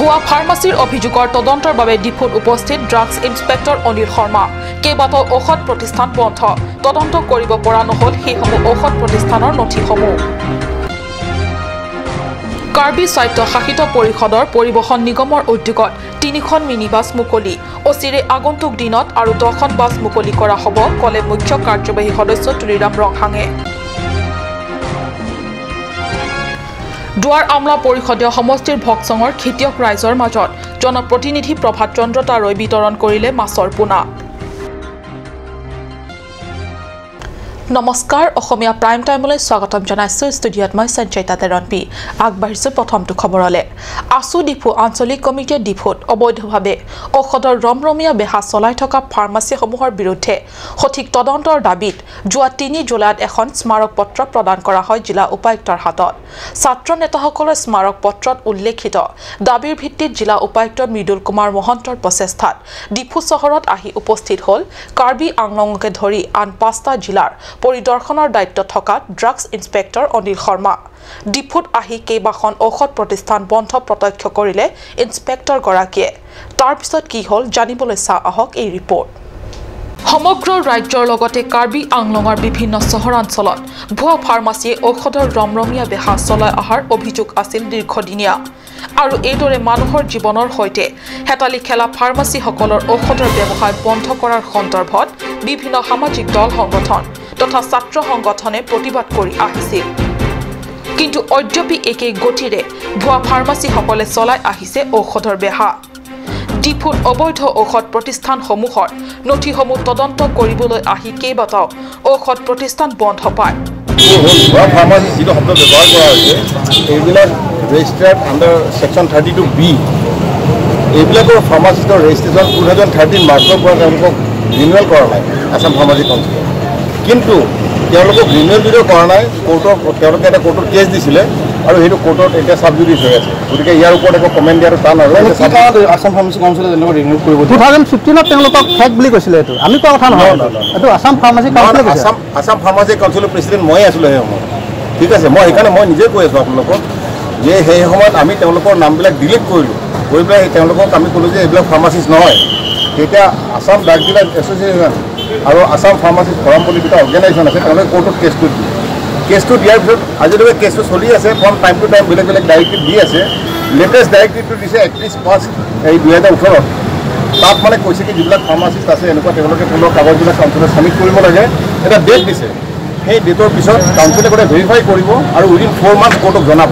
ভুৱা ফাৰ্মাচীৰ অভিযোগৰ তদন্তৰ বাবে ডিফুত উপস্থিত ড্ৰাগছ ইন্সপেক্টৰ অনিল শৰ্মা। কেইবাটাও ঔষধ প্ৰতিষ্ঠান বন্ধ, তদন্ত কৰিব পৰা নহ'ল সেইসমূহ ঔষধ প্ৰতিষ্ঠানৰ নথিসমূহ। কাৰ্বি স্বায়ত্তশাসিত পৰিষদৰ পৰিবহণ নিগমৰ উদ্যোগত 3খন মিনি বাছ মুকলি। অচিৰে আগন্তুক দিনত আৰু 10খন বাছ মুকলি কৰা হ'ব, ক'লে মুখ্য কাৰ্যবাহী সদস্য তুলিৰাম ৰংহাঙে। দুৱাৰ আমলা পৰিষদীয় সমষ্টিৰ ভকচঙৰ খেতিয়ক ৰাইজৰ মাজত জনপ্ৰতিনিধি প্ৰভাত চন্দ্ৰ তাৰৈ বিতৰণ কৰিলে মাছৰ পোনা। নমস্কাৰ, অসমীয়া প্ৰাইম টাইমলৈ স্বাগতম জনাইছোঁ। ষ্টুডিঅ'ত মই সঞ্চয়িতা তেৰণপি। আগবাঢ়িছোঁ প্ৰথমটো খবৰলৈ। আছু ডিফু আঞ্চলিক কমিটিয়ে ডিফুত অবৈধভাৱে ঔষধৰ ৰমৰমীয়া বেহা চলাই থকা ফাৰ্মাচীসমূহৰ বিৰুদ্ধে সঠিক তদন্তৰ দাবীত যোৱা 3 জুলাইত এখন স্মাৰক পত্ৰ প্ৰদান কৰা হয় জিলা উপায়ুক্তৰ হাতত। ছাত্ৰ নেতাসকলৰ স্মাৰক পত্ৰত উল্লেখিত দাবীৰ ভিত্তিত জিলা উপায়ুক্ত মৃদুল কুমাৰ মহন্তৰ প্ৰচেষ্টাত ডিফু চহৰত আহি উপস্থিত হ'ল কাৰ্বি আংলঙকে ধৰি আন 5টা জিলাৰ পৰিদৰ্শনৰ দায়িত্ব থকা ড্ৰাগছ ইন্সপেক্টৰ অনিল শৰ্মা। ডিফুত আহি কেইবাখন ঔষধ প্ৰতিষ্ঠান বন্ধ প্ৰত্যক্ষ কৰিলে ইন্সপেক্টৰগৰাকীয়ে। তাৰ পিছত কি হ'ল জানিবলৈ চাওঁ আহক এই ৰিপৰ্ট। সমগ্ৰ ৰাজ্যৰ লগতে কাৰ্বি আংলঙৰ বিভিন্ন চহৰাঞ্চলত ভুৱা ফাৰ্মাচীয়ে ঔষধৰ ৰমৰমীয়া বেহা চলাই অহাৰ অভিযোগ আছিল দীৰ্ঘদিনীয়া। আৰু এইদৰে মানুহৰ জীৱনৰ সৈতে হেতালি খেলা ফাৰ্মাচীসকলৰ ঔষধৰ ব্যৱসায় বন্ধ কৰাৰ সন্দৰ্ভত বিভিন্ন সামাজিক দল সংগঠন তথা ছাত্ৰ সংগঠনে প্ৰতিবাদ কৰি আহিছিল। কিন্তু অদ্যপি একেই গতিৰে ভুৱা ফাৰ্মাচীসকলে চলাই আহিছে ঔষধৰ বেহা। ডিফুত অবৈধ ঔষধ প্ৰতিষ্ঠানসমূহৰ নথিসমূহ তদন্ত কৰিবলৈ আহি কেইবাটাও ঔষধ প্ৰতিষ্ঠান বন্ধ পায়। ভুৱা ফাৰ্মাচী যিটো শব্দ ব্যৱহাৰ কৰা হৈছে, এইবিলাক ৰেজিষ্টাৰ্ড আণ্ডাৰ ছেকশ্যন 32B। এইবিলাকৰ ফাৰ্মাচিষ্টৰ ৰেজিষ্ট্ৰেশ্যন 2013 মাৰ্চৰ পৰা তেওঁলোকক ৰিনিউৱেল কৰা নাই আছাম ফাৰ্মাচী কাউন্সিলে। কিন্তু তেওঁলোকক ৰিনিউৱেল যদিও কৰা নাই, কোৰ্টৰ তেওঁলোকে এটা কোৰ্টত কেছ দিছিলে আৰু সেইটো কোৰ্টত এতিয়া চাবজুডিচ হৈ আছে। গতিকে ইয়াৰ ওপৰত একো কমেণ্ট দিয়াটো টান। আৰু আছাম ফাৰ্মাচী কাউন্সিলে তেওঁলোকক ৰিনিউ কৰিব 2015ত তেওঁলোকক ফেক বুলি কৈছিলে। এইটো আমি কোৱা কথা নহয়, এইটো আছাম ফাৰ্মাচী কাউন্সিলে কৈছে। আছাম ফাৰ্মাচী কাউন্সিলৰ প্ৰেচিডেণ্ট ময়ে আছিলোঁ সেই সময়ত, ঠিক আছে। মই সেইকাৰণে মই নিজে কৈ আছোঁ আপোনালোকক যে সেই সময়ত আমি তেওঁলোকৰ নামবিলাক ডিলিট কৰিলোঁ, কৰি পেলাই তেওঁলোকক আমি ক'লোঁ যে এইবিলাক ফাৰ্মাচিষ্ট নহয়। তেতিয়া আছাম ড্ৰাগ ডিলাৰ এছ'চিয়েশ্যন আৰু আছাম ফাৰ্মাচিষ্ট ফৰাম বুলি দুটা অৰ্গেনাইজেশ্যন আছে, তেওঁলোকে কোৰ্টত কেছটো দিয়ে। কেছটো দিয়াৰ পিছত আজিলৈকে কেছটো চলি আছে, ফ্ৰম টাইম টু টাইম বেলেগ বেলেগ ডাইৰেক্টিভ দি আছে। লেটেষ্ট ডাইৰেক্টিভটো দিছে 31/5/2018। তাত মানে কৈছে কি যিবিলাক ফাৰ্মাচিষ্ট আছে এনেকুৱা তেওঁলোকে তেওঁলোকৰ কাগজবিলাক কাউন্সিলত ছাবমিট কৰিব লাগে। এটা ডেট দিছে, সেই ডেটৰ পিছত কাউন্সিলে গোটেই ভেৰিফাই কৰিব আৰু উইদিন 4 মান্থ কোৰ্টক জনাব।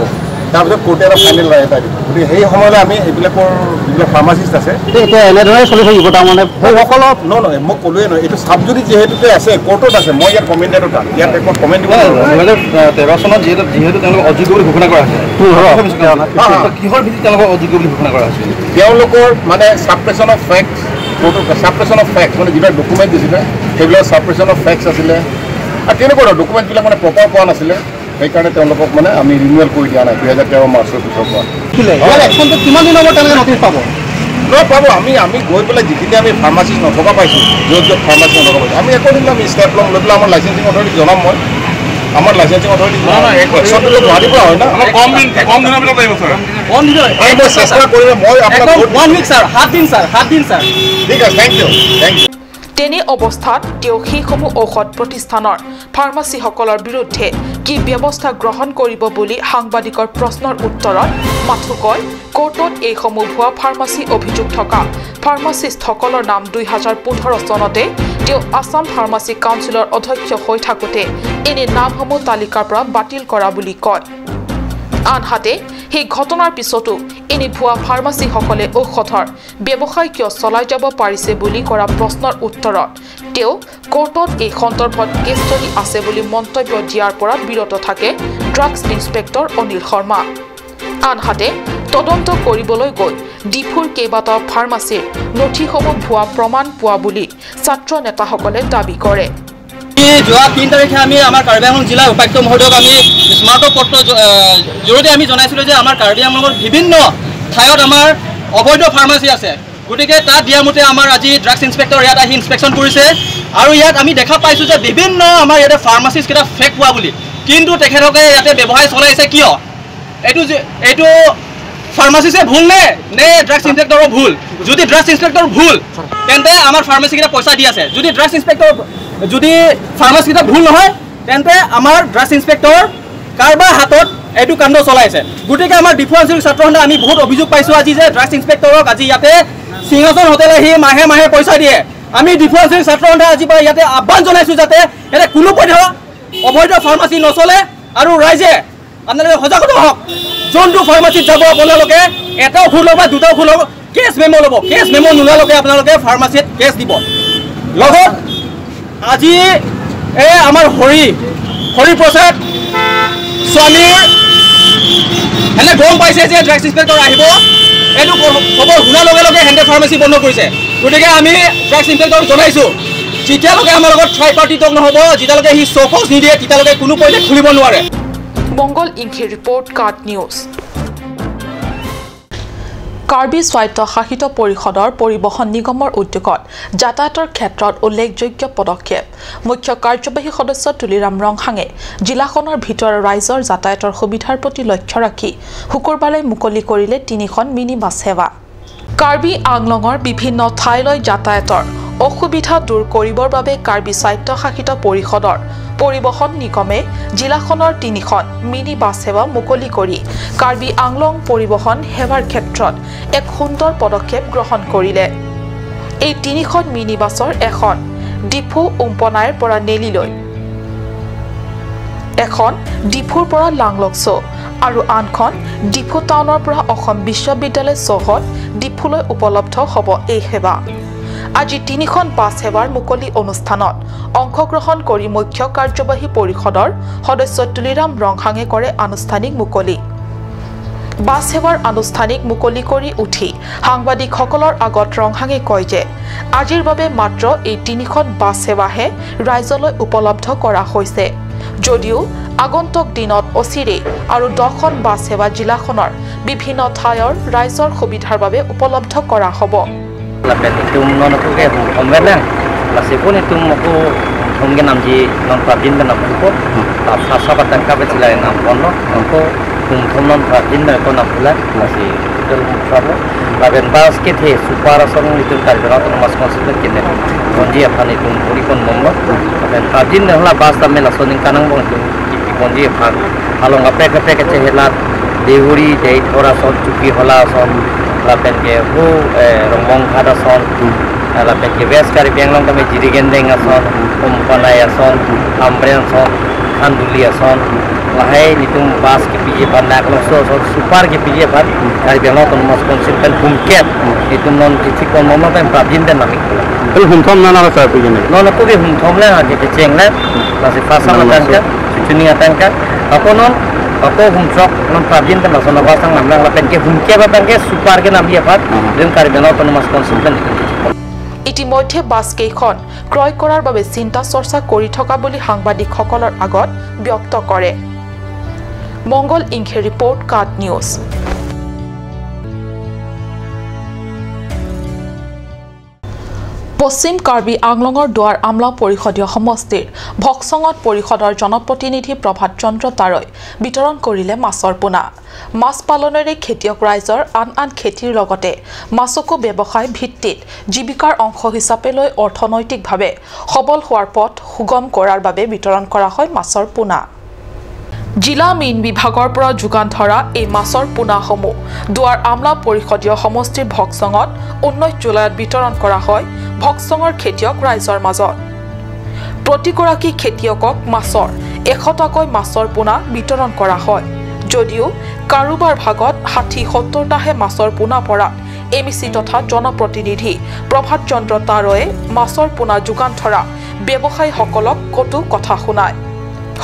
তাৰপিছত কোৰ্টে এটা ফাইনেল ৰায় এটা দিব। গতিকে সেই সময়লৈ আমি এইবিলাকৰ যিবিলাক ফাৰ্মাচিষ্ট আছে এতিয়া এনেদৰে চলি থাকিব। তাৰমানে সেইসকলক নহয়, মই ক'লোৱে নহয়, এইটো চাবজুডিচ যিহেতুকে আছে কোৰ্টত আছে, মই ইয়াত কমেণ্ট দিয়াটো টান, ইয়াত একো কমেণ্ট দিব নোৱাৰোঁ। 2013 চনত যিহেতু তেওঁলোকক অযোগ্য বুলি ঘোষণা কৰা হৈছে, কিহৰ ভিত্তিত তেওঁলোকক অযোগ্য বুলি ঘোষণা কৰা হৈছিল? তেওঁলোকৰ মানে ছাপ্ৰেশ্যন অফ ফেক্টছ, কোৰ্টৰ ছাপ্ৰেশ্যন অফ ফেক্টছ মানে যিবিলাক ডকুমেণ্ট দিছিলে সেইবিলাক ছাপ্ৰেশ্যন অফ ফেক্টছ আছিলে আৰু তেনেকুৱা ডকুমেণ্টবিলাক মানে প্ৰপাৰ পোৱা নাছিলে, সেইকাৰণে তেওঁলোকক মানে আমি ৰিনিউৱেল কৰি দিয়া নাই 2013 মাৰ্চৰ পিছৰ পৰা। কিমান দিনৰ মূৰত তেওঁলোকে নটিচ পাব? নহয় পাব। আমি গৈ পেলাই যিখিনি আমি ফাৰ্মাচিষ্ট নথকা পাইছোঁ, য'ত য'ত ফাৰ্মাচী নথকা পাইছোঁ, আমি একৰ্ডিংলি আমি ষ্টেপ ল'ম, লৈ পেলাই আমাৰ লাইচেঞ্চিং অথৰিটিক জনাম। মই আমাৰ লাইচেঞ্চিং অথৰিটিক একশ্যনটো গুৱাহাটীৰ পৰা হয় না, মই চেষ্টা কৰিম। মই আপোনাক 1 উইক ছাৰ, 7 দিন ছাৰ, 7 দিন ছাৰ। ঠিক আছে, thank U, thank U. তেনে অৱস্থাত তেওঁ সেইসমূহ ঔষধ প্ৰতিষ্ঠানৰ ফাৰ্মাচীসকলৰ বিৰুদ্ধে কি ব্যৱস্থা গ্ৰহণ কৰিব বুলি সাংবাদিকৰ প্ৰশ্নৰ উত্তৰত মাথো কয়, কোৰ্টত এইসমূহ ভুৱা ফাৰ্মাচী অভিযোগ থকা ফাৰ্মাচিষ্টসকলৰ নাম 2015 চনতে তেওঁ আছাম ফাৰ্মাচী কাউন্সিলৰ অধ্যক্ষ হৈ থাকোঁতে এনে নামসমূহ তালিকাৰ পৰা বাতিল কৰা বুলি কয়। আনহাতে সেই ঘটনাৰ পিছতো এনে ভুৱা ফাৰ্মাচীসকলে ঔষধৰ ব্যৱসায় কিয় চলাই যাব পাৰিছে বুলি কৰা প্ৰশ্নৰ উত্তৰত তেওঁ কোৰ্টত এই সন্দৰ্ভত কেছ চলি আছে বুলি মন্তব্য দিয়াৰ পৰা বিৰত থাকে ড্ৰাগছ ইন্সপেক্টৰ অনিল শৰ্মা। আনহাতে তদন্ত কৰিবলৈ গৈ ডিফুৰ কেইবাটাও ফাৰ্মাচীৰ নথিসমূহ ভুৱা প্ৰমাণ পোৱা বুলি ছাত্ৰ নেতাসকলে দাবী কৰে। যোৱা 3 তাৰিখে আমি আমাৰ কাৰ্বি আংলং জিলাৰ উপায়ুক্ত মহোদয়ক আমি স্মাৰক পত্ৰ জৰিয়তে আমি জনাইছিলোঁ যে আমাৰ কাৰ্বি আংলঙৰ বিভিন্ন ঠাইত আমাৰ অবৈধ ফাৰ্মাচী আছে। গতিকে তাত দিয়া মতে আমাৰ আজি ড্ৰাগছ ইনস্পেক্টৰ ইয়াত আহি ইনস্পেকশ্যন কৰিছে আৰু ইয়াত আমি দেখা পাইছোঁ যে বিভিন্ন আমাৰ ইয়াতে ফাৰ্মাচিষ্টকেইটা ফেক হোৱা বুলি, কিন্তু তেখেতলোকে ইয়াতে ব্যৱসায় চলাইছে কিয়? এইটো ফাৰ্মাচিছে ভুল নে নে ড্ৰাগছ ইনস্পেক্টৰৰ ভুল? যদি ড্ৰাগছ ইনস্পেক্টৰ ভুল তেন্তে আমাৰ ফাৰ্মাচীকেইটা পইচা দি আছে। যদি ড্ৰাগছ ইনস্পেক্টৰ যদি ফাৰ্মাচীকেইটা ভুল নহয় তেন্তে আমাৰ ড্ৰাগছ ইনস্পেক্টৰ কাৰোবাৰ হাতত এইটো কাণ্ড চলাইছে। গতিকে আমাৰ ডিফু আঞ্চলিক ছাত্ৰ সন্থা আমি বহুত অভিযোগ পাইছোঁ আজি যে ড্ৰাগছ ইনস্পেক্টৰক আজি ইয়াতে সিংহাসন হোটেল আহি মাহে মাহে পইচা দিয়ে। আমি ডিফু আঞ্চলিক ছাত্ৰ সন্থা আজিৰ পৰা ইয়াতে আহ্বান জনাইছোঁ যাতে ইয়াতে কোনো পধ্যে অবৈধ ফাৰ্মাচী নচলে আৰু ৰাইজে আপোনালোকে সজাগত হওক। যোনটো ফাৰ্মাচীত যাব আপোনালোকে এটা ঔষধ ল'ব বা দুটা ঔষধ ল'ব, কেছ মেম' ল'ব। কেছ মেম' নোলোৱালৈকে আপোনালোকে ফাৰ্মাচীত কেছ দিব। লগত আজি এই আমাৰ হৰিপ্ৰসাদ স্বামীৰ সেনে গম পাইছে যে ড্ৰাগছ ইনস্পেক্টৰ আহিব, এইটো খবৰ শুনাৰ লগে লগে সেনে ফাৰ্মাচী বন্ধ কৰিছে। গতিকে আমি ড্ৰাগছ ইনস্পেক্টৰক জনাইছোঁ, যেতিয়ালৈকে আমাৰ লগত ট্ৰাই পাৰ্টি টক নহ'ব, যেতিয়ালৈকে সি চকজ নিদিয়ে তেতিয়ালৈকে কোনো পৰ্যায়ে খুলিব নোৱাৰে। মংগল ইংখে ৰিপৰ্ট, কাট নিউজ। কাৰ্বি স্বায়ত্তশাসিত পৰিষদৰ পৰিবহণ নিগমৰ উদ্যোগত যাতায়াতৰ ক্ষেত্ৰত উল্লেখযোগ্য পদক্ষেপ। মুখ্য কাৰ্যবাহী সদস্য তুলিৰাম ৰংহাঙে জিলাখনৰ ভিতৰৰ ৰাইজৰ যাতায়াতৰ সুবিধাৰ প্ৰতি লক্ষ্য ৰাখি শুকুৰবাৰে মুকলি কৰিলে 3খন মিনি বাছ সেৱা। কাৰ্বি আংলঙৰ বিভিন্ন ঠাইলৈ যাতায়াতৰ অসুবিধা দূৰ কৰিবৰ বাবে কাৰ্বি স্বায়ত্তশাসিত পৰিষদৰ পৰিবহণ নিগমে জিলাখনৰ 3খন মিনি বাছ সেৱা মুকলি কৰি কাৰ্বি আংলং পৰিবহণ সেৱাৰ ক্ষেত্ৰত এক সুন্দৰ পদক্ষেপ গ্ৰহণ কৰিলে। এই 3খন মিনি বাছৰ এখন ডিফু উম্পনাইৰ পৰা নেলিলৈ, এখন ডিফুৰ পৰা লাংলকচো আৰু আনখন ডিফু টাউনৰ পৰা অসম বিশ্ববিদ্যালয় চৌহদ ডিফুলৈ উপলব্ধ হ'ব এই সেৱা। আজি 3খন বাছ সেৱাৰ মুকলি অনুষ্ঠানত অংশগ্ৰহণ কৰি মুখ্য কাৰ্যবাহী পৰিষদৰ সদস্য তুলিৰাম ৰংহাঙে কৰে আনুষ্ঠানিক মুকলি। বাছ সেৱাৰ আনুষ্ঠানিক মুকলি কৰি উঠি সাংবাদিকসকলৰ আগত ৰংহাঙে কয় যে আজিৰ বাবে মাত্ৰ এই 3খন বাছ সেৱাহে ৰাইজলৈ উপলব্ধ কৰা হৈছে যদিও আগন্তুক দিনত অচিৰেই আৰু 10খন বাছ সেৱা জিলাখনৰ বিভিন্ন ঠাইৰ ৰাইজৰ সুবিধাৰ বাবে উপলব্ধ কৰা হ'ব। ইতিমধ্যে বাছকেইখন ক্ৰয় কৰাৰ বাবে চিন্তা চৰ্চা কৰি থকা বুলি সাংবাদিকসকলৰ আগত ব্যক্ত কৰে। মংগল ইংখে ৰিপৰ্ট, কাট নিউজ। পশ্চিম কাৰ্বি আংলঙৰ দুৱাৰ আমলা পৰিষদীয় সমষ্টিৰ ভকচঙত পৰিষদৰ জনপ্ৰতিনিধি প্ৰভাত চন্দ্ৰ তাৰৈ বিতৰণ কৰিলে মাছৰ পোনা। মাছ পালনেৰে খেতিয়ক ৰাইজৰ আন আন খেতিৰ লগতে মাছকো ব্যৱসায় ভিত্তিত জীৱিকাৰ অংশ হিচাপে লৈ অৰ্থনৈতিকভাৱে সবল হোৱাৰ পথ সুগম কৰাৰ বাবে বিতৰণ কৰা হয় মাছৰ পোনা। জিলা মীন বিভাগৰ পৰা যোগান ধৰা এই মাছৰ পোনাসমূহ দুৱাৰ আমলা পৰিষদীয় সমষ্টিৰ ভকচঙত 19 জুলাইত বিতৰণ কৰা হয় ভকচঙৰ খেতিয়ক ৰাইজৰ মাজত। প্ৰতিগৰাকী খেতিয়কক মাছৰ 100টাকৈ মাছৰ পোনা বিতৰণ কৰা হয় যদিও কাৰোবাৰ ভাগত 60-70টাহে মাছৰ পোনা পৰাত এম চি তথা জনপ্ৰতিনিধি প্ৰভাত চন্দ্ৰ তাৰয়ে মাছৰ পোনা যোগান ধৰা ব্যৱসায়ীসকলক কটু কথা শুনায়।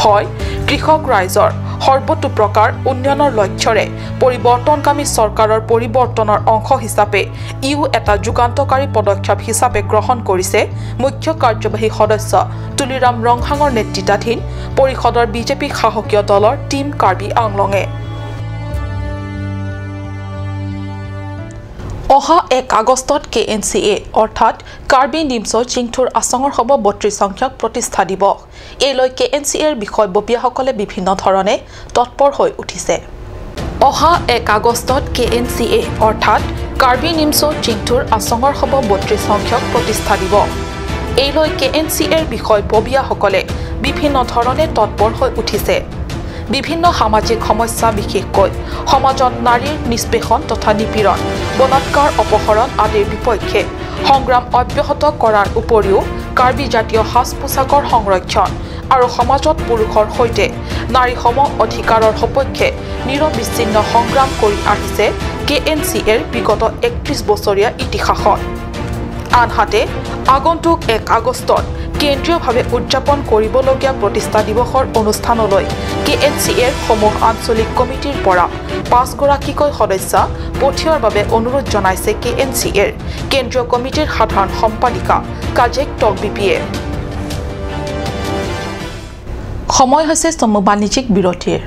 হয়, কৃষক ৰাইজৰ সৰ্বতোপ্ৰকাৰ উন্নয়নৰ লক্ষ্যৰে পৰিৱৰ্তনকামী চৰকাৰৰ পৰিৱৰ্তনৰ অংশ হিচাপে ইও এটা যুগান্তকাৰী পদক্ষেপ হিচাপে গ্ৰহণ কৰিছে মুখ্য কাৰ্যবাহী সদস্য তুলিৰাম ৰংহাঙৰ নেতৃত্বাধীন পৰিষদৰ বিজেপি শাসকীয় দলৰ টীম কাৰ্বি আংলঙে। অহা 1 আগষ্টত কে এন চি এ অৰ্থাৎ কাৰ্বি নিমছ চিংথুৰ আচঙৰ হ'ব 32 সংখ্যক প্ৰতিষ্ঠা দিৱস। এই লৈ কে এন চি এৰ বিষয়ববীয়াসকলে বিভিন্ন ধৰণে তৎপৰ হৈ উঠিছে। অহা 1 আগষ্টত কে এন চি এ অৰ্থাৎ কাৰ্বি নিমছ' চিংথুৰ আচঙৰ হ'ব 32 সংখ্যক প্ৰতিষ্ঠা দিৱস। এই লৈ কে এন চি এৰ বিষয়ববীয়াসকলে বিভিন্ন ধৰণে তৎপৰ হৈ উঠিছে। বিভিন্ন সামাজিক সমস্যা, বিশেষকৈ সমাজত নাৰীৰ নিষ্পেষণ তথা নিপীড়ন, বলাৎকাৰ, অপহৰণ আদিৰ বিপক্ষে সংগ্ৰাম অব্যাহত কৰাৰ উপৰিও কাৰ্বি জাতীয় সাজ পোছাকৰ সংৰক্ষণ আৰু সমাজত পুৰুষৰ সৈতে নাৰী সম অধিকাৰৰ সপক্ষে নিৰবিচ্ছিন্ন সংগ্ৰাম কৰি আহিছে কে এন চি এৰ বিগত 31 বছৰীয়া ইতিহাসত। আনহাতে আগন্তুক 1 আগষ্টত কেন্দ্ৰীয়ভাৱে উদযাপন কৰিবলগীয়া প্ৰতিষ্ঠা দিৱসৰ অনুষ্ঠানলৈ কে এন চি এৰ সমূহ আঞ্চলিক কমিটিৰ পৰা 5গৰাকীকৈ সদস্যা পঠিওৱাৰ বাবে অনুৰোধ জনাইছে কে এন চি এৰ কেন্দ্ৰীয় কমিটিৰ সাধাৰণ সম্পাদিকা কাজেক টকবিপিয়ে। সময় হৈছে চমু বাণিজ্যিক বিৰতিৰ।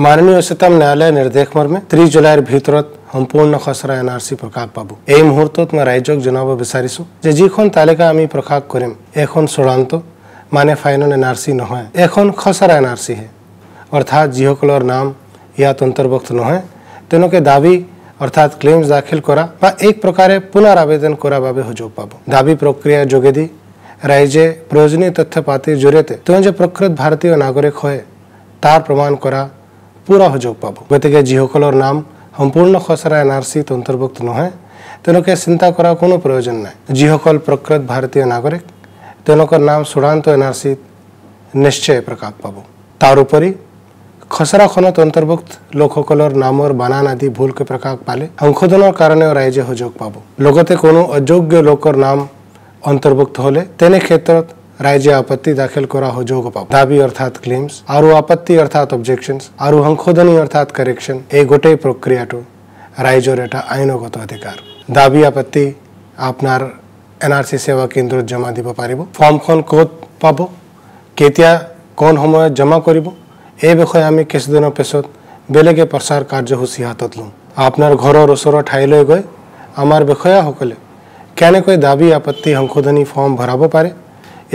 মাননীয় উচ্চতম ন্যায়ালয়ৰ নিৰ্দেশ মৰ্মে 30 জুলাইৰ ভিতৰত সম্পূৰ্ণ খচৰা এন আৰ চি প্ৰকাশ পাব। এই মুহূৰ্তত মই ৰাইজক জনাব বিচাৰিছোঁ যে যিখন তালিকা আমি প্ৰকাশ কৰিম এখন চূড়ান্ত মানে ফাইনেল এন আৰ চি নহয়, এখন খচৰা এন আৰ চিহে। অৰ্থাৎ যিসকলৰ নাম ইয়াত অন্তৰ্ভুক্ত নহয় তেওঁলোকে দাবী অৰ্থাৎ ক্লেইমছ দাখিল কৰা বা এক প্ৰকাৰে পুনৰ আবেদন কৰাৰ বাবে সুযোগ পাব। দাবী প্ৰক্ৰিয়াৰ যোগেদি ৰাইজে প্ৰয়োজনীয় তথ্য পাতিৰ জৰিয়তে তেওঁ যে প্ৰকৃত ভাৰতীয় নাগৰিক হয় তাৰ প্ৰমাণ কৰা পুৰা সুযোগ পাব। গতিকে যিসকলৰ নাম সম্পূৰ্ণ খচৰা এন আৰ চিত অন্তৰ্ভুক্ত নহয় তেওঁলোকে চিন্তা কৰাৰ কোনো প্ৰয়োজন নাই। যিসকল প্ৰকৃত ভাৰতীয় নাগৰিক তেওঁলোকৰ নাম চূড়ান্ত এন আৰ চিত নিশ্চয় প্ৰকাশ পাব। তাৰোপৰি খচৰাখনত অন্তৰ্ভুক্ত লোকসকলৰ নামৰ বানান আদি ভুলকৈ প্ৰকাশ পালে সংশোধনৰ কাৰণেও ৰাইজে সুযোগ পাব। লগতে কোনো অযোগ্য লোকৰ নাম অন্তৰ্ভুক্ত হ'লে তেনে ক্ষেত্ৰত ৰাইজে আপত্তি দাখিল কৰা সুযোগ পাব। দাবী অৰ্থাৎ ক্লেইমছ আৰু আপত্তি অৰ্থাৎ অবজেকশ্যনছ আৰু সংশোধনী অৰ্থাৎ কাৰেকশ্যন এই গোটেই প্ৰক্ৰিয়াটো ৰাইজৰ এটা আইনগত অধিকাৰ। দাবী আপত্তি আপোনাৰ এন আৰ চি সেৱা কেন্দ্ৰত জমা দিব পাৰিব। ফৰ্মখন ক'ত পাব, কেতিয়া কোন সময়ত জমা কৰিব এই বিষয়ে আমি কিছুদিনৰ পিছত বেলেগে প্ৰচাৰ কাৰ্যসূচী হাতত ল'ম। আপোনাৰ ঘৰৰ ওচৰৰ ঠাইলৈ গৈ আমাৰ বিষয়াসকলে কেনেকৈ দাবী আপত্তি সংশোধনী ফৰ্ম ভৰাব পাৰে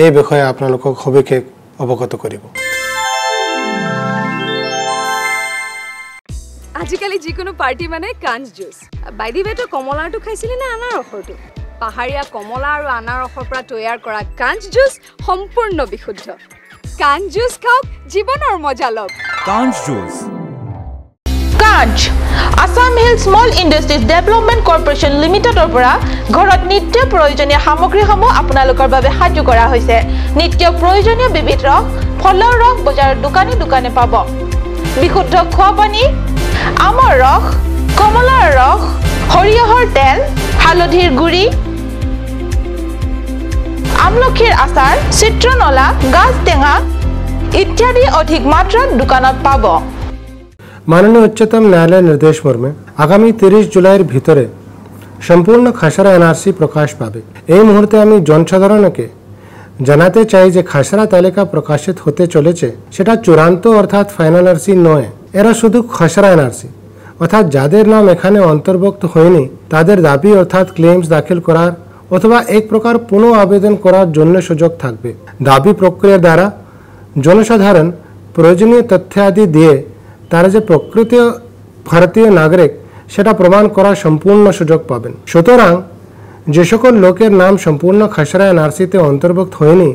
এই বিষয়ে আপোনালোকক সবিশেষ অৱগত কৰিব। আজিকালি যিকোনো পাৰ্টি মানে কাঞ্চ জুচ। বাই the ৱে, তই কমলাৰটো খাইছিলি নে আনাৰসৰটো? পাহাৰীয়া কমলা আৰু আনাৰসৰ পৰা তৈয়াৰ কৰা কাঞ্চ জুচ সম্পূৰ্ণ বিশুদ্ধ। কাঞ্চ জুচ খাওক, জীৱনৰ মজা লওক। কাঞ্চ juice. Kanch Assam hill small industries development corporation লিমিটেডৰ পৰা ঘৰত নিত্য প্ৰয়োজনীয় সামগ্ৰীসমূহ আপোনালোকৰ বাবে সাজু কৰা হৈছে। নিত্য প্ৰয়োজনীয় বিবিধ ৰস, ফলৰ ৰস বজাৰৰ দোকানে দোকানে পাব। বিশুদ্ধ খোৱা পানী, আমৰ ৰস, কমলাৰ ৰস, সৰিয়হৰ তেল, হালধিৰ গুড়ি, আমলখিৰ আচাৰ, চিত্ৰনলা, গাজ টেঙা ইত্যাদি অধিক মাত্ৰাত দোকানত পাব। মাননীয় উচ্চতম ন্যায়ালয়ের নির্দেশ মর্মে আগামী 30 জুলাইয়ের ভিতরে সম্পূর্ণ খসড়া এনআরসি প্রকাশ পাবে। এই মুহূর্তে আমি জনসাধারণকে জানাতে চাই যে খসড়া তালিকা প্রকাশিত হতে চলেছে সেটা চূড়ান্ত অর্থাৎ ফাইনাল আরসি নয়, এরা শুধু খসড়া এনআরসি। অর্থাৎ যাদের নাম এখানে অন্তর্ভুক্ত হয়নি তাদের দাবি অর্থাৎ ক্লেমস দাখিল করার অথবা এক প্রকার পুনঃ আবেদন করার জন্য সুযোগ থাকবে। দাবি প্রক্রিয়ার দ্বারা জনসাধারণ প্রয়োজনীয় তথ্যাদি দিয়ে তারা যে প্রকৃত ভারতীয় নাগরিক সেটা প্রমাণ করার সম্পূর্ণ সুযোগ পাবেন। সুতরাং যে সকল লোকের নাম সম্পূর্ণ খসড়া এনআরসিতে অন্তর্ভুক্ত হয়নি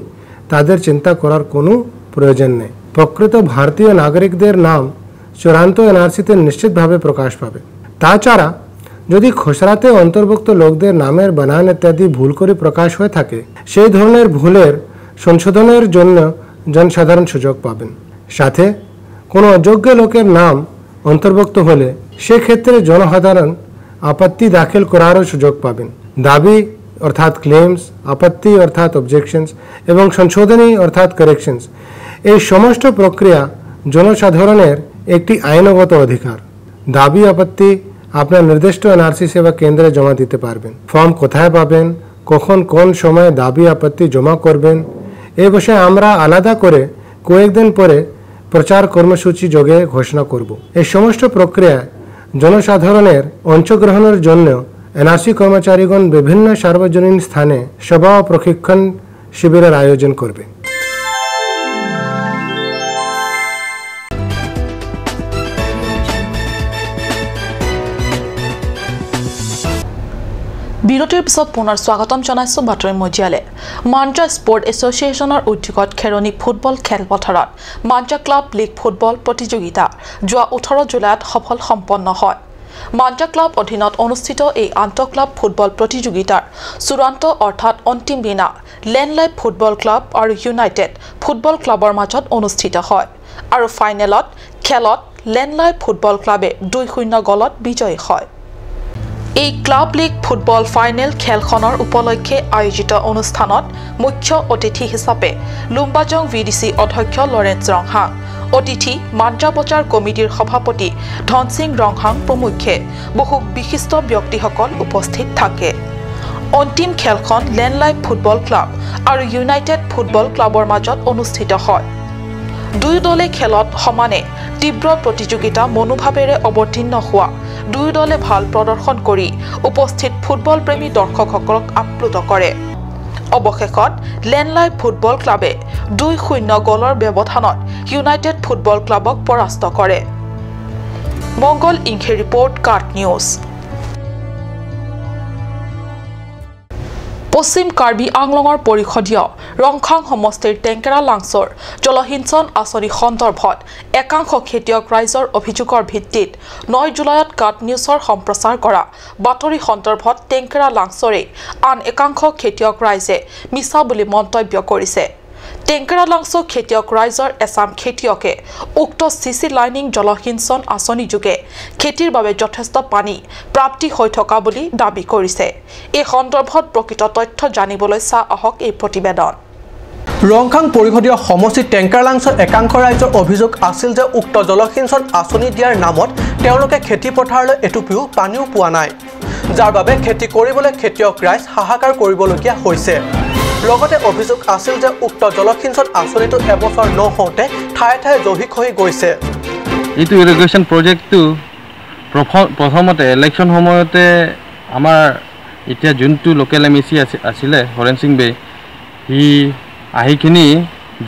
তাদের চিন্তা করার কোনো প্রয়োজন নেই। প্রকৃত ভারতীয় নাগরিকদের নাম চূড়ান্ত এনআরসিতে নিশ্চিতভাবে প্রকাশ পাবে। তাছাড়া যদি খসড়াতে অন্তর্ভুক্ত লোকদের নামের বানান ইত্যাদি ভুল করে প্রকাশ হয়ে থাকে সেই ধরনের ভুলের সংশোধনের জন্য জনসাধারণ সুযোগ পাবেন। সাথে কোনো অযোগ্য লোকের নাম অন্তর্ভুক্ত হলে সেক্ষেত্রে জনসাধারণ আপত্তি দাখিল করারও সুযোগ পাবেন। দাবি অর্থাৎ ক্লেমস, আপত্তি অর্থাৎ অবজেকশনস এবং সংশোধনী অর্থাৎ কারেকশনস এই সমস্ত প্রক্রিয়া জনসাধারণের একটি আইনগত অধিকার। দাবি আপত্তি আপনার নির্দিষ্ট এনআরসি সেবা কেন্দ্রে জমা দিতে পারবেন। ফর্ম কোথায় পাবেন, কখন কোন সময়ে দাবি আপত্তি জমা করবেন এ বিষয়ে আমরা আলাদা করে কয়েকদিন পরে প্রচার কর্মসূচি যোগে ঘোষণা করব। এই সমস্ত প্রক্রিয়ায় জনসাধারণের অংশগ্রহণের জন্য এনআরসি কর্মচারীগণ বিভিন্ন সার্বজনীন স্থানে সভা ও প্রশিক্ষণ শিবিরের আয়োজন করবে। বিৰতিৰ পিছত পুনৰ স্বাগতম জনাইছো বাতৰি মজিয়ালে। মাঞ্জা স্পৰ্ট এছ'চিয়েশ্যনৰ উদ্যোগত খেৰণি ফুটবল খেলপথাৰত মাঞ্জা ক্লাব লীগ ফুটবল প্ৰতিযোগিতা যোৱা 18 জুলাইত সফল সম্পন্ন হয়। মাঞ্জা ক্লাব অধীনত অনুষ্ঠিত এই আন্তঃক্লাব ফুটবল প্ৰতিযোগিতাৰ চূড়ান্ত অৰ্থাৎ অন্তিম দিনা লেণ্ডলাইফ ফুটবল ক্লাব আৰু ইউনাইটেড ফুটবল ক্লাবৰ মাজত অনুষ্ঠিত হয় আৰু ফাইনেলত খেলত লেণ্ডলাইফ ফুটবল ক্লাবে 2-0 গলত বিজয়ী হয়। এই ক্লাব লীগ ফুটবল ফাইনেল খেলখনৰ উপলক্ষে আয়োজিত অনুষ্ঠানত মুখ্য অতিথি হিচাপে লুম্বাজং ভিডিচি অধ্যক্ষ লৰেন্স ৰংহাং, অতিথি মাঞ্জা বজাৰ কমিটিৰ সভাপতি ধনসিং ৰংহাং প্ৰমুখ্যে বহু বিশিষ্ট ব্যক্তিসকল উপস্থিত থাকে। অন্তিম খেলখন লেণ্ডলাইফ ফুটবল ক্লাব আৰু ইউনাইটেড ফুটবল ক্লাবৰ মাজত অনুষ্ঠিত হয়। দুয়ো দলে খেলত সমানে তীব্ৰ প্ৰতিযোগিতা মনোভাৱেৰে অৱতীৰ্ণ হোৱা দুয়ো দলে ভাল প্ৰদৰ্শন কৰি উপস্থিত ফুটবল প্ৰেমী দৰ্শকসকলক আপ্লুত কৰে। অৱশেষত লেণ্ডলাইফ ফুটবল ক্লাবে 2-0 গলৰ ব্যৱধানত ইউনাইটেড ফুটবল ক্লাবক পৰাস্ত কৰে। মংগল ইংখে ৰিপৰ্ট, কাট নিউজ। পশ্চিম কাৰ্বি আংলঙৰ পৰিষদীয় ৰংখাং সমষ্টিৰ টেংকেৰা লাংচৰ জলসিঞ্চন আঁচনি সন্দৰ্ভত একাংশ খেতিয়ক ৰাইজৰ অভিযোগৰ ভিত্তিত 9 জুলাইত কাট নিউজৰ সম্প্ৰচাৰ কৰা বাতৰি সন্দৰ্ভত টেংকেৰা লাংচৰে আন একাংশ খেতিয়ক ৰাইজে মিছা বুলি মন্তব্য কৰিছে। টেংকেৰা লাংচ খেতিয়ক ৰাইজৰ এচাম খেতিয়কে উক্ত চিচি লাইনিং জলসিঞ্চন আঁচনি যোগে খেতিৰ বাবে যথেষ্ট পানী প্ৰাপ্তি হৈ থকা বুলি দাবী কৰিছে। এই সন্দৰ্ভত প্ৰকৃত তথ্য জানিবলৈ চাহ আহক এই প্ৰতিবেদন। ৰংখাং পৰিষদীয় সমষ্টিৰ টেংকাৰ লাংচৰ একাংশ ৰাইজৰ অভিযোগ আছিল যে উক্ত জলসিঞ্চন আঁচনি দিয়াৰ নামত তেওঁলোকে খেতি পথাৰলৈ এটুপিও পানীও পোৱা নাই, যাৰ বাবে খেতি কৰিবলৈ খেতিয়ক ৰাইজ হাহাকাৰ কৰিবলগীয়া হৈছে। লগতে অভিযোগ আছিল যে উক্ত জলসিঞ্চন আঁচনিটো এবছৰ নহওঁতে ঠায়ে ঠায়ে জহি খহি গৈছে। এইটো ইৰিগেশ্যন প্ৰজেক্টটো প্ৰথমতে ইলেকশ্যন সময়তে আমাৰ এতিয়া যোনটো লোকেল এম ই চি আছিলে হৰেণ সিং বে, সি আহিখিনি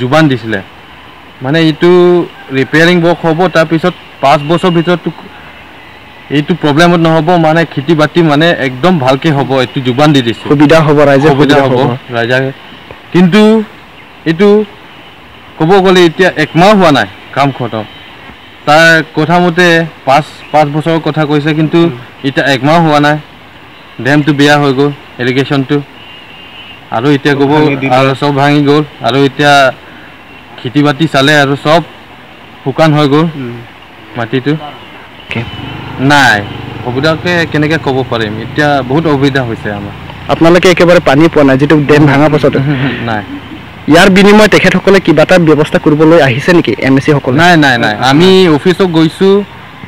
যোগান দিছিলে, মানে এইটো ৰিপেয়াৰিং ৱৰ্ক হ'ব, তাৰপিছত 5 বছৰ ভিতৰত এইটো প্ৰব্লেমত নহ'ব, মানে খেতি বাতি মানে একদম ভালকে হ'ব, এইটো যোগান দি দিছে, সুবিধা হ'ব ৰাইজে, সুবিধা হ'ব ৰাইজে। কিন্তু এইটো ক'ব গ'লে এতিয়া একমাহ হোৱা নাই কাম খতম। তাৰ কথা মতে 5 বছৰৰ কথা কৈছে, কিন্তু এতিয়া একমাহ হোৱা নাই, ডেমটো বেয়া হৈ গ'ল, ইৰিগেশ্যনটো, আৰু এতিয়া ক'ব আৰু চব ভাঙি গ'ল, আৰু এতিয়া খেতি বাতি চালে আৰু চব শুকান হৈ গ'ল মাটিটো। নাই অসুবিধাকে কেনেকৈ ক'ব পাৰিম, এতিয়া বহুত অসুবিধা হৈছে আমাৰ। আপোনালোকে একেবাৰে পানী পোৱা নাই যিটো ডেম ভাঙাৰ পাছত? নাই। ইয়াৰ বিনিময়ত তেখেতসকলে কিবা এটা ব্যৱস্থা কৰিবলৈ আহিছে নেকি এম এ চিসকলে? নাই নাই নাই, আমি অফিচত গৈছোঁ,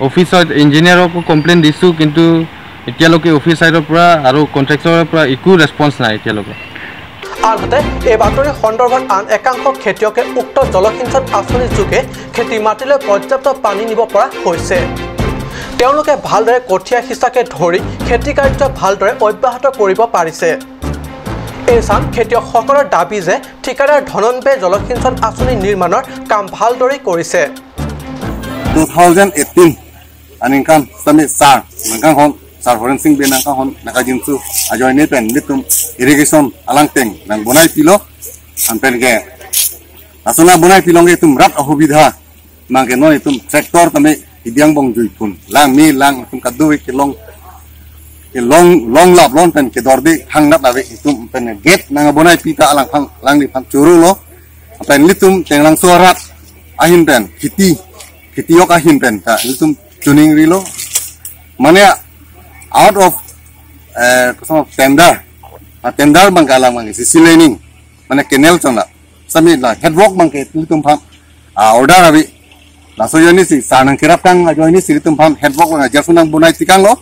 অফিচত ইঞ্জিনিয়াৰকো কমপ্লেইন দিছোঁ, কিন্তু এতিয়ালৈকে অফিচ চাইডৰ পৰা আৰু কণ্ট্ৰেক্টৰৰ পৰা একো ৰেছপন্স নাই এতিয়ালৈকে। আনহাতে এই বাতৰি সন্দৰ্ভত আন একাংশ খেতিয়কে উক্ত জলসিঞ্চন আঁচনিৰ যোগে খেতি মাটিলৈ পৰ্যাপ্ত পানী নিব পৰা হৈছে। তেওঁলোকে ভালদৰে কঠীয়া সিঁচাকে ধৰি খেতি কাৰ্য ভালদৰে অব্যাহত কৰিব পাৰিছে। এই চাম খেতিয়কসকলৰ দাবী যে ঠিকাদাৰ ধননবে জলসিঞ্চন আঁচনি নিৰ্মাণৰ কাম ভালদৰে কৰিছে। 2018 আনিংকান সামি সাৰ নংকান sar Horen Singh be nangka hon naka jinsu ajoy ne pen litum irrigation alang teng nang bonai pilo an pen ke asona bonai pilong ge tum rat ahubidha mangke no itum tractor tame idiang bong jui phun lang mi lang tum kaddu ke long ke long long lap lon pen ke dordi hang nap lawe itum pen gate nang bonai pita alang phang lang ni phang churu lo pen litum teng lang suarat ahin pen khiti khitiok ahin pen ta litum tuning rilo mane out of tender tender bangkala mang sisi laning mane canal chona sami la headwork bangke litum pham order abi la so yoni si sanang kerap kang ajoini si litum pham headwork bang ajar nang bunai tikang lo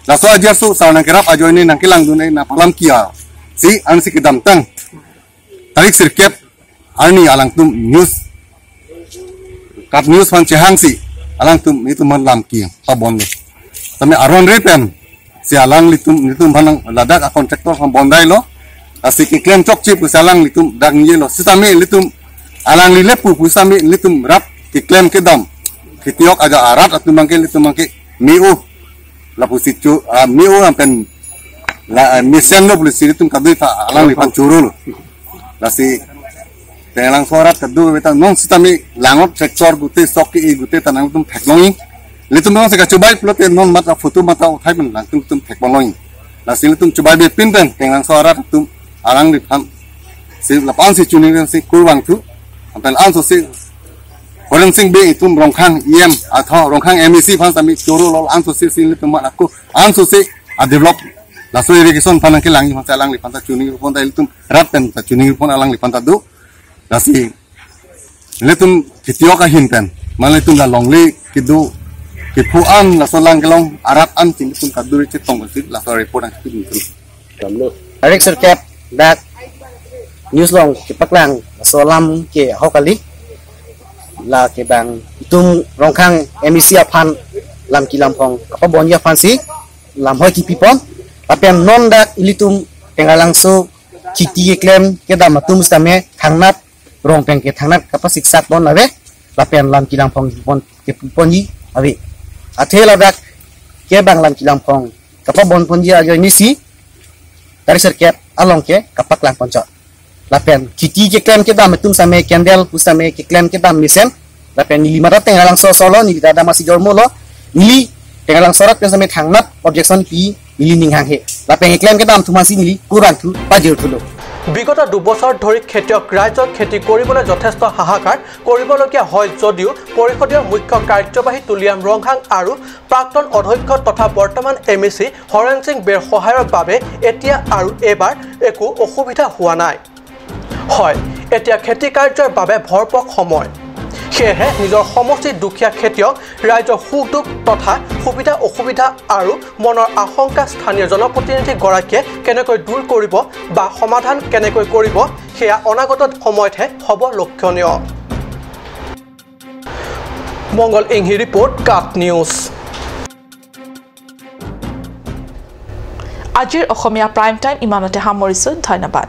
la so ajar su sanang kerap ajoini nang kilang dunai na palam kia si an si kedam tang tarik sirkep arni alang tum news kap news fan chehang si alang tum itu man lam kia pa bon sami aron repen si alang litum litum bhanang ladak a contractor pham bondai lo asi ki claim chok chip si alang litum dak ye lo si sami litum alang li lepu pu sami litum rap ki claim ke dam khitiok aja arat atum mangke litum mangke miu la pu si chu miu am pen mission no police tum kadu ta alang li pan churul lasi tengalang sorat kadu beta non sitami langot tractor gute sok i gute tanang tum thekloing litum non se ka chubai plot non mata photo mata uthai men lang tum thekloing lasi litum chubai be pin pen tengalang sorat tum alang li pan si lapan si chuning si kurwang thu ampen an so si Horen Singh be itum rongkhang EM atho rongkhang MEC phan sami choro lol an so si si litum aku an so si a develop laso irrigation phan ke langi phan alang li phan ta chuning pon ta litum rat pen ta chuning pon alang li phan ta du lasi litum kitio ka hin pen man litum la longli kidu ki phu an laso lang kelong arat an tin litum ka du che tong si laso report an ki tu Eric sir cap that news long ki paklang so lam ke hokali la ke bang tum rongkhang MEC aphan lam ki lam phong ka bon ya phan si lam hoi ki pipon apen non dak ilitum tengalang so kiti klem ke dam tum stame thangnat rong peng ke thangnat ka siksak bon ave lapen lam ki lam phong pon ke pipon ji ave athe la dak ke bang lam ki lam phong ka bon pon ji ajo ni si tari sir ke along ke kapak lang ponco lapen kiti ke klem ke dam tum same kendel kusame ke klem ke dam misen lapen ni lima rateng alang so solo ni dada masih jormo lo nili tengalang sorat ke same thangnat objection pi nili ning hang he lapen ke klem ke dam thumasi nili kurang thu pajir thulo বিগত দুবছৰ ধৰি খেতিয়ক ৰাইজক খেতি কৰিবলৈ যথেষ্ট হাহাকাৰ কৰিবলগীয়া হয় যদিও পৰিষদীয় মুখ্য কাৰ্যবাহী তুলিয়াম ৰংহাং আৰু প্ৰাক্তন অধ্যক্ষ তথা বৰ্তমান MEC Haren Singh বেৰ সহায়ৰ বাবে এতিয়া আৰু এবাৰ একো অসুবিধা হোৱা নাই। হয়, এতিয়া খেতি কাৰ্যৰ বাবে ভৰপক সময়, সেয়েহে নিজৰ সমষ্টিৰ দুখীয়া খেতিয়ক ৰাইজৰ সুখ দুখ তথা সুবিধা অসুবিধা আৰু মনৰ আশংকা স্থানীয় জনপ্ৰতিনিধিগৰাকীয়ে কেনেকৈ দূৰ কৰিব বা সমাধান কেনেকৈ কৰিব সেয়া অনাগত সময়তহে হ'ব লক্ষণীয়। মংগল ইংহি ৰিপৰ্ট, কাট নিউজ। আজিৰ অসমীয়া প্ৰাইম টাইম ইমানতে সামৰিছোঁ। ধন্যবাদ।